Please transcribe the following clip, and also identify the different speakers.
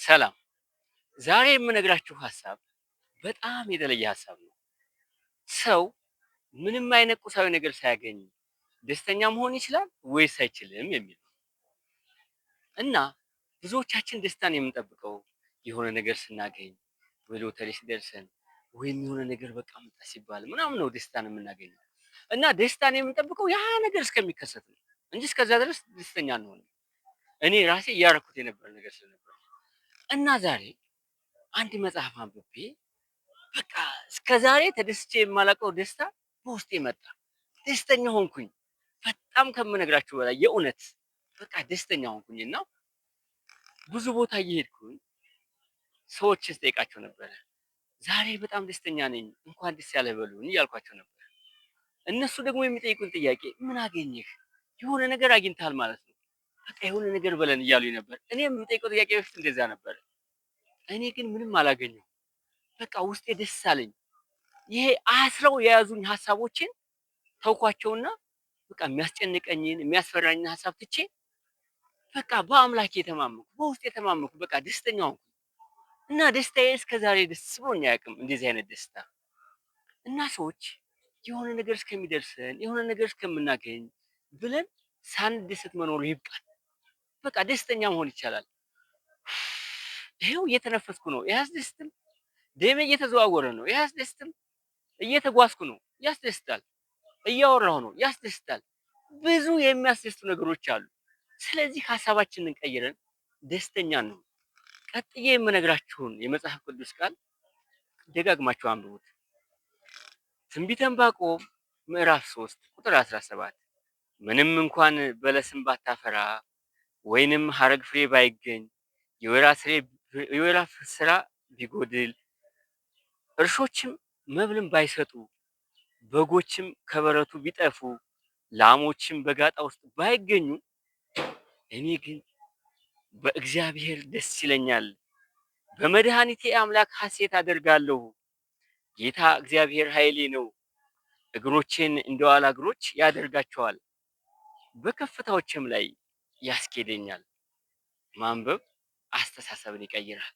Speaker 1: ሰላም። ዛሬ የምነግራችሁ ሀሳብ በጣም የተለየ ሀሳብ ነው። ሰው ምንም አይነት ቁሳዊ ነገር ሳያገኝ ደስተኛ መሆን ይችላል ወይስ አይችልም የሚል ነው። እና ብዙዎቻችን ደስታን የምንጠብቀው የሆነ ነገር ስናገኝ ወይ ሎተሪ ሲደርሰን ወይም የሆነ ነገር በቃ መጣ ሲባል ምናምን ነው ደስታን የምናገኘው። እና ደስታን የምንጠብቀው ያ ነገር እስከሚከሰት ነው እንጂ እስከዛ ድረስ ደስተኛ አንሆንም። እኔ ራሴ እያደረኩት የነበረ ነገር ስለነበር እና ዛሬ አንድ መጽሐፍ አንብቤ በቃ እስከ ዛሬ ተደስቼ የማላውቀው ደስታ በውስጤ መጣ። ደስተኛ ሆንኩኝ። በጣም ከምነግራችሁ በላይ የእውነት በቃ ደስተኛ ሆንኩኝ። እና ብዙ ቦታ እየሄድኩኝ ሰዎችን ስጠይቃቸው ነበረ። ዛሬ በጣም ደስተኛ ነኝ፣ እንኳን ደስ ያለህ በሉኝ እያልኳቸው ነበር። እነሱ ደግሞ የሚጠይቁን ጥያቄ ምን አገኘህ? የሆነ ነገር አግኝተሃል ማለት ነው፣ በቃ የሆነ ነገር በለን እያሉኝ ነበር። እኔ የምጠይቀው ጥያቄ በፊት እንደዛ ነበር። እኔ ግን ምንም አላገኘሁም። በቃ ውስጤ ደስ አለኝ። ይሄ አስረው የያዙኝ ሀሳቦችን ተውኳቸውና በቃ የሚያስጨንቀኝን የሚያስፈራኝን ሀሳብ ትቼ በቃ በአምላኬ የተማመንኩ፣ በውስጤ የተማመንኩ፣ በቃ ደስተኛ ሆንኩ። እና ደስታዬ እስከዛሬ ደስ ብሎኝ አያውቅም እንደዚህ አይነት ደስታ። እና ሰዎች የሆነ ነገር እስከሚደርሰን የሆነ ነገር እስከምናገኝ ብለን ሳንደሰት መኖሩ ይብቃል። በቃ ደስተኛ መሆን ይቻላል። ይሄው እየተነፈስኩ ነው፣ አያስደስትም? ደሜ እየተዘዋወረ ነው፣ አያስደስትም? እየተጓዝኩ ነው፣ ያስደስታል። እያወራሁ ነው፣ ያስደስታል። ብዙ የሚያስደስቱ ነገሮች አሉ። ስለዚህ ሀሳባችንን ቀይረን ደስተኛ ነው። ቀጥዬ የምነግራችሁን የመጽሐፍ ቅዱስ ቃል ደጋግማችሁ አንብቡት። ትንቢተ ዕንባቆም ምዕራፍ 3 ቁጥር 17፣ ምንም እንኳን በለስም ባታፈራ ወይንም ሐረግ ፍሬ ባይገኝ፣ የወይራ ስራ ቢጎድል፣ እርሾችም መብልን ባይሰጡ፣ በጎችም ከበረቱ ቢጠፉ፣ ላሞችም በጋጣ ውስጥ ባይገኙ፣ እኔ ግን በእግዚአብሔር ደስ ይለኛል፣ በመድኃኒቴ አምላክ ሐሴት አደርጋለሁ። ጌታ እግዚአብሔር ኃይሌ ነው፣ እግሮቼን እንደ ዋላ እግሮች ያደርጋቸዋል፣ በከፍታዎችም ላይ ያስኬደኛል። ማንበብ አስተሳሰብን ይቀይራል።